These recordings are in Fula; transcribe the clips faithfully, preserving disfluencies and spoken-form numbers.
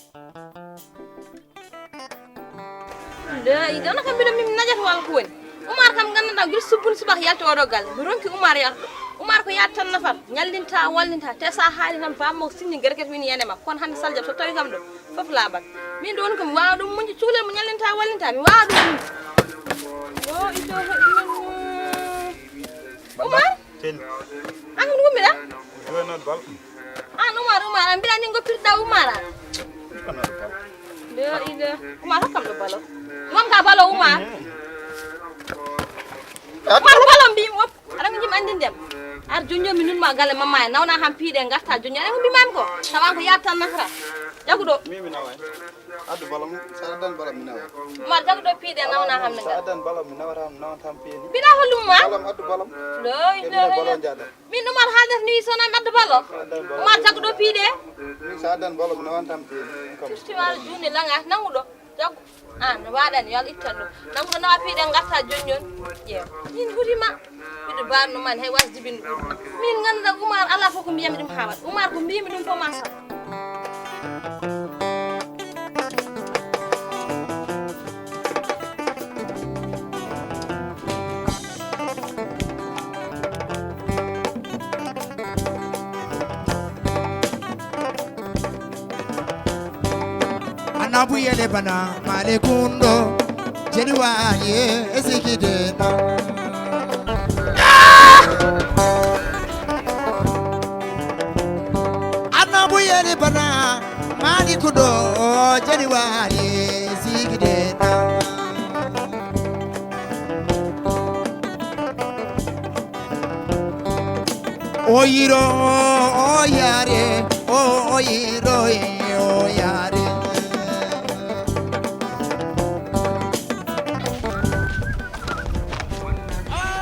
Nde idono kam mbiɗo min najata walla ko woni. Umar kam nganndanɗaa gila subbun subaka yalti oɗo galle. Mi ronki Umar yalto. Umar ko yaata tan nafata. Ñallinta wallinta. Te sa haali tan bammo sinni gerget min yene ma. Kono hannde Saljab so tawi kam ɗo. Fof laaɓat. Min ɗo woni ko mi waawa ɗum muñde cukalel mo ñallinta wallinta. Mi waawa ɗum muñde. Yo ido ko ɗum. Umar? Sel. An ko ɗum mbiɗa? Joinal bal. An Umar, Umar, an mbiɗa ni goppirɗa Umar an. Joinal bal. Yo ide. Umar hokkam ɗo balo. Ɗum ka balo Umar. Umar balo mbi mo. Aɗa ngi jim andindem. Ar jonjo mi nun ma galle mamma e nawna ham piide ngarta jonjo. Aɗa ngi mbi mam ko. Tawa ko yatta nafra. Jaguɗo. Mi mi naway. Addu bala mum, sa addan bala mi nawa. Umar jaguɗo piide nawna ham ne. Sa addan bala mi nawata mi nawanta ham piide. Mbiɗa hollum ma? Bala addu bala. Loy loy. Bala jada. Min Umar haaldat ni so nan addu balo. Umar jaguɗo piide. Min sa addan bala mi nawanta ham piide. Kam. Firti wala juni langa nanguɗo. Jagu. An waɗan yo Allah ittan ɗum. Nanguɗo nawa piide ngarta jonjon. Ƴeew. Min hutima. Mbiɗo mbaɗno man hay wasde bindu. Min ngannduɗaa Umar alaa fof ko mbiyami ɗum haawat. Umar ko mbiymi ɗum fof ma sal. Anabu yele bana male kundo jeli waye esikide na. Anabu yele bana mali kundo jeli waye esikide na. Oyiro oyare oyiro oyare.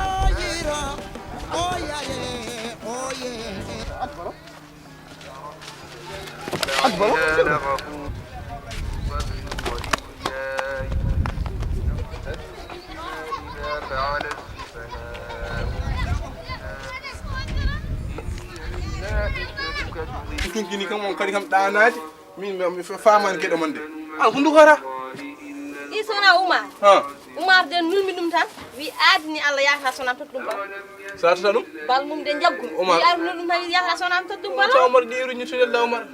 Oyiro oyare oyare. Ɗum kini kam on kadi kam ɗaanaade. Min mi- mi fa- faamaani geɗo mon de. An ko ndugata? Ɗi sona Umar. Ha. Umar de nulmi ɗum tan. Wi aadi ni Allah yahata sona tot ɗum ba. Sa tata ɗum? Bal mum de jaggu. Umar. Wi aadi nulmi ɗum tan wi yahata sona tot ɗum bal. Sa Umar ɗi ruñi to yalla Umar.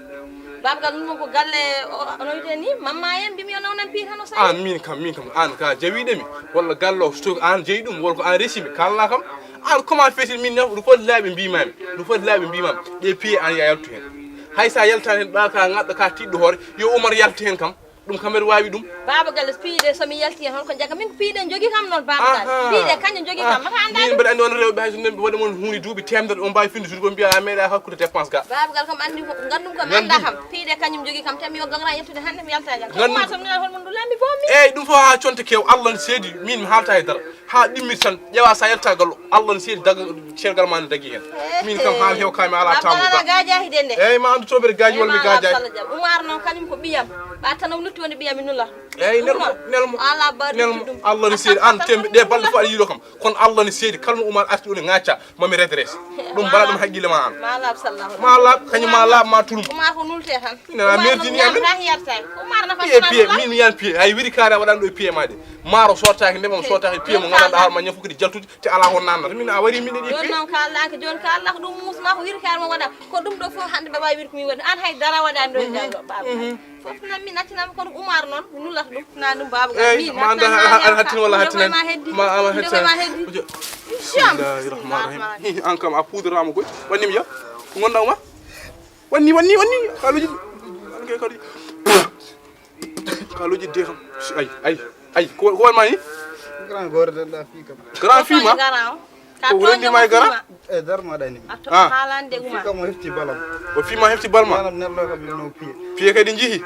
Babgal ɗum ko galle o- o noyde ni mamma en mbimi yo nawnan piir tan o sayi. An min kam min kam an ka jawiɗe mi walla galle o so an jeyi ɗum walla ko an resimi kalna kam. An comment fait-il min ne ɗum foti laaɓe mbimami ɗum foti laaɓe mbimami ɗe piye an ya yaltu hen. Hay sa yaltani hen ɓa ka ngaɗɗo ka tiɗɗo hoore yo Umar yaltu hen kam. Ɗum kam mbeɗa wawi ɗum. Baba galle piiɗe somi yalti hen holko jaga min piiɗe jogi kam noon baba galle piiɗe kañum jogi kam mata anda min mbeɗa andi on rewɓe hay so nemɓe waɗa moon hunde duuɓi temedere on mbawi finde suudu ko mbiya a meeɗa hakkude dépense ga. Baba galle kam andi ko gandum kam anda kam piiɗe kañum jogi kam te mi o gagna yaltude hande mi yalta jam. Gandum ma somi nana hol mun ɗum lambi bomi. Eyyi ɗum fof ha conte kew Allah ne seedi min mi haalta e dara. Ha ɗimmiti tan ƴeewa sa yalta gallo Allah ne seedi daga cergal ma ne dagi hen. Min kam haala hew kami ala tamu ga. Gajahi de nde. Eyyi ma andu to mbeɗa gaji walla mi gajahi. Umar noon kañum ko ɓiyam ɓa tan o lutti woni ɓiyam mi nula. Eyyi nelmo nelmo nelmo Allah ne seedi an tembe ɗe balɗe fof aɗa yiiɗo kam kono Allah ne seedi kala no Umar arti ɗo ne gacca mami redresse. Ɗum mbaɗa ɗum haqqille ma an. Ma laaɓ sallahu ma laaɓ kañum ma laaɓ ma tulum. Umar ko nulte tan. Nana merdini amin. Piye piye min mi yan piye hay wiri kare waɗan ɗo e piye ma de. Maaro sottaki ndema sottaki piye mo gandanɗa har ma ñafu kadi jaltude te ala ko nannata min a wari min ɗi piye. Joni noon kallaki joni kallaka ɗum musma ko wiri kare mo waɗa ko ɗum ɗo fof hande ɓe wawi wiri ko min waɗi an hay dara waɗani ɗo e nder ɗo ɓaɓa. Fof nan min accinama kono Umar noon mi nullata ɗum na ɗum baba eyyi ma anda a hattin walla hattinani ma ama hattinani. Bismillahi rahmani rahim. An kam a pudrama koy wannimi ya ko gonda Umar. Wanni wanni wanni kaluji. Kaluji de kam. Ay ay ay ko ko wanma ni? Grand gore da da fi kam. Grand fi ma? Ko rendi ma e grand? E dar ma dani. Ah. Halande Umar. Kam hefti balam. O fi ma hefti balma. Manam nello kam no piye. Piye kadi jihi.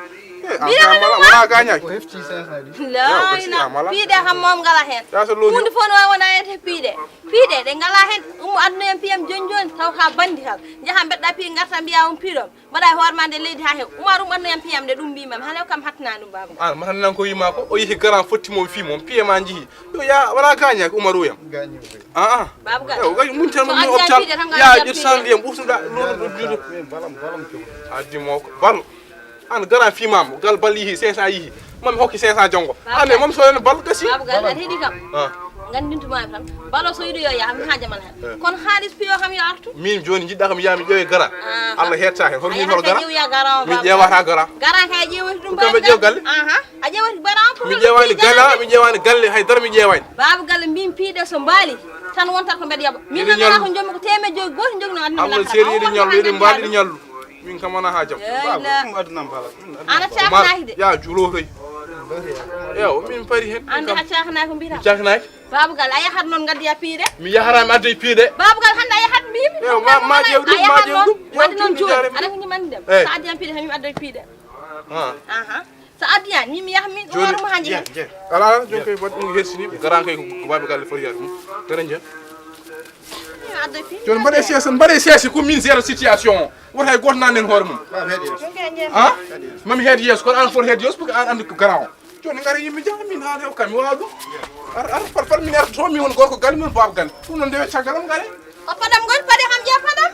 Wona gañaki o hefti cinq cent di. La ina piide kam mom ngala hen. Hunde fof no wona ete piide. Piide de ngala hen. Ummo aduna en piyam joni joni taw ka bandi hal. Jaha bedda piye ngarta mbiya on piiɗo. Mbaɗa e hoore ma nde leydi ha hew. Umar um annoyam piyam de ɗum mbimam halew kam hattanani ɗum baba. An matan nan ko wima ko o yehi grand fotti mo fi mo piye ma jihi. Yo ya wala gaña ko Umar uyam. Gañi. Ah ah. Baba gañi. Yo gañi mun tan mo hôpital. Ya ƴet san ndiyam ɓuftuɗa loɗo ɗo juuto. Addi mo ko bal. An gara fimama, gal bal yihi, cinq cents yihi. Mami hokki cinq cents janngo. Ane, mami soyani bal gasi. Baaba Gal, aɗa heɗi kam? Ah. Nganndintumaami tan. Balo so yiɗi yo yaha, mi haa jamal heen. Eh. Kono haalis piyo kam yo artu. Min jooni njiɗɗa kam yaha mi ƴeewe gara. Ah. Allah heetta heen. Hono min hol gara? Ƴeewa gara o, mi ƴeewata gara. Gara kay ƴeewati ɗum. Ko kamɓe ƴeew galle? Aha. A ƴeewati gara o. Mi ƴeewani gala, mi ƴeewani galle, hay dara mi ƴeewani. Baaba Gal, mbimi piiɗe so mbaali tan wontat ko mbeɗa yaɓa. Min tan ala ko njommi ko teemedde joyi gooto njogno aduna. Allah seeri yiɗi ñallu, yiɗi mbaali yiɗi ñallu. Min kam wonaa haa jam. Baaba, ɗum aduna am bala. Ana caknaaki de. Ya julo toy. Ewa, min pari hen. Ande a caknaaki ko mbiyata. Mi caknaaki. Baaba Gal, a yahat noon ngaddoya piiɗe. Mi yahata mi addoy piiɗe. Baaba Gal, hannde a yahat mbimi. Ewa, ma, ma ƴeew ɗum, ma ƴeew ɗum. Wadde noon jooni, aɗa ko ñimande dem. Eh. So addi am piiɗe, tan mi addoy piiɗe. Ah. Aha. So addi an, min mi yaha min ɗum hoore mo haa jeyi. Ala, ala, jooni koye mbaɗ ɗum hersini, garan koye ko Baaba Gal foti yaade ɗum. Tan en jeya. Jooni mbaɗe seesa, mbaɗe seesa ko min zéro situation o. Wota hay gooto nannen hoore mum. Ha? Mami heed yeeso, kono an foti heed yeeso, pour que an anndi ko garan o. Jooni ngara yimɓe jaha min haa heew kam, mi wawa ɗum. Ar, ar, fal, fal min arta to, mi won gorko galle, min baaba galle. Ɗum noon ndewe caggal am ngare. O paɗam ngol, paɗe kam ƴeew paɗam.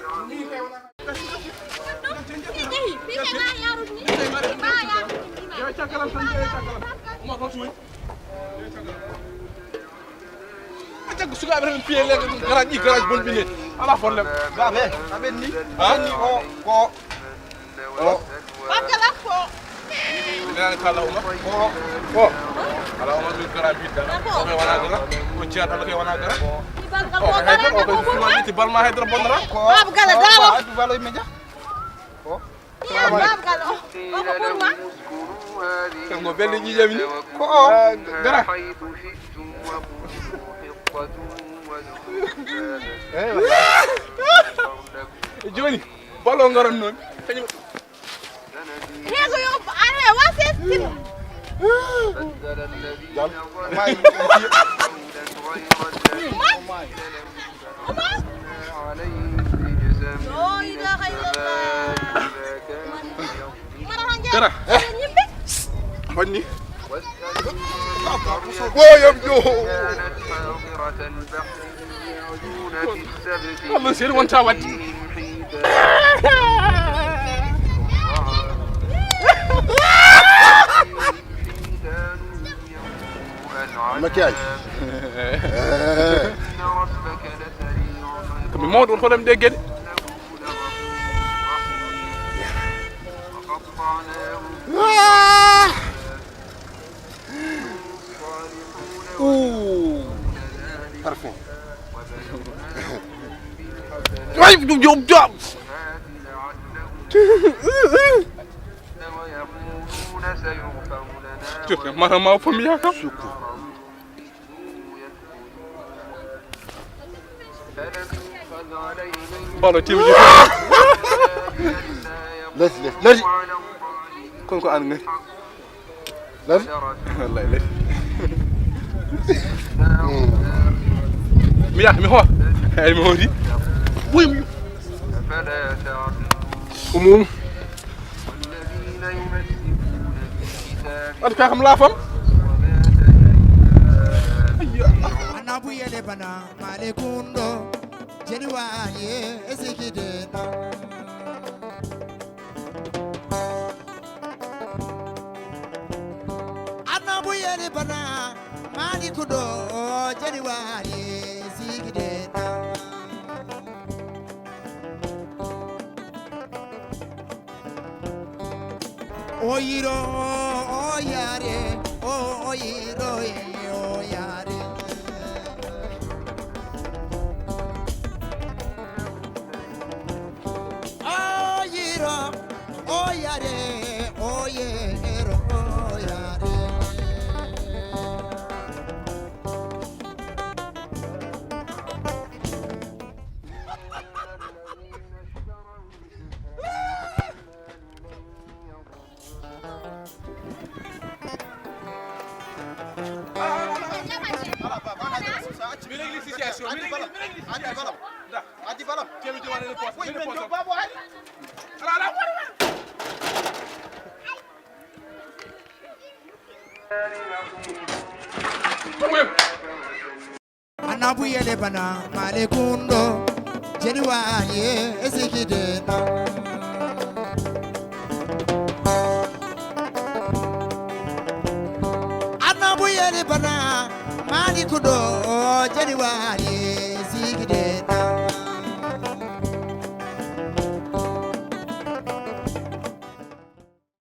Ndewe caggal am tan, ndewe caggal am. Uma ko tun. A jaggu sukaaɓe tan piye leɗɗe ɗum garage ɗi garage bonɓi ne. Ala problème. Babe, aɓen ni. Ha? Aɓen ni o ko o. Bakke lan ko. Nani kala uma. Ko o. Ala uma min garage bidda. Ko be wana gara. Ko ciat ala ke wana gara. Ko be hay ko ko fuma ti balma hay dara bonnara. Babu gala daro. Adu balo me ja. Ko. Baaba Gal o, o ko pour ma? Kanko belle ƴiiƴam ni. Ko o. Ah, gara. Eh, wala. E jooni, balo ngaran noon. Kañum. Hego yo, are, wase, sino. Jal. Mai. Mai. Gara. Honni. Woyam jo. Allah seri wonta wadde. Maquillage. Ko mi mawɗo on hoɗam ɗe geɗe. Ah! Ouh. Parfum. Ay, du jom jom. Jurte mara ma fo mi yakam. Balo tim ji. Les, les, les. Kon ko an ngai. Lan? Wallahi, lati. Mi yaha, mi hoota. Eyi, mi hooti. Ɓuy mi. Ko mum. Waɗi ka kam laafam. Ayya. Annabu yele bana male kundo. Jeni waye esikide na. Annabu yeri bana mani kudo jeni wari sigide na. Oyiro oyare oyiro oyare. Oyiro oyare oyero oyare. Anabu yele bana male kundo. Jeni waye esikide na. Yeri bana mani kudo jeri wari.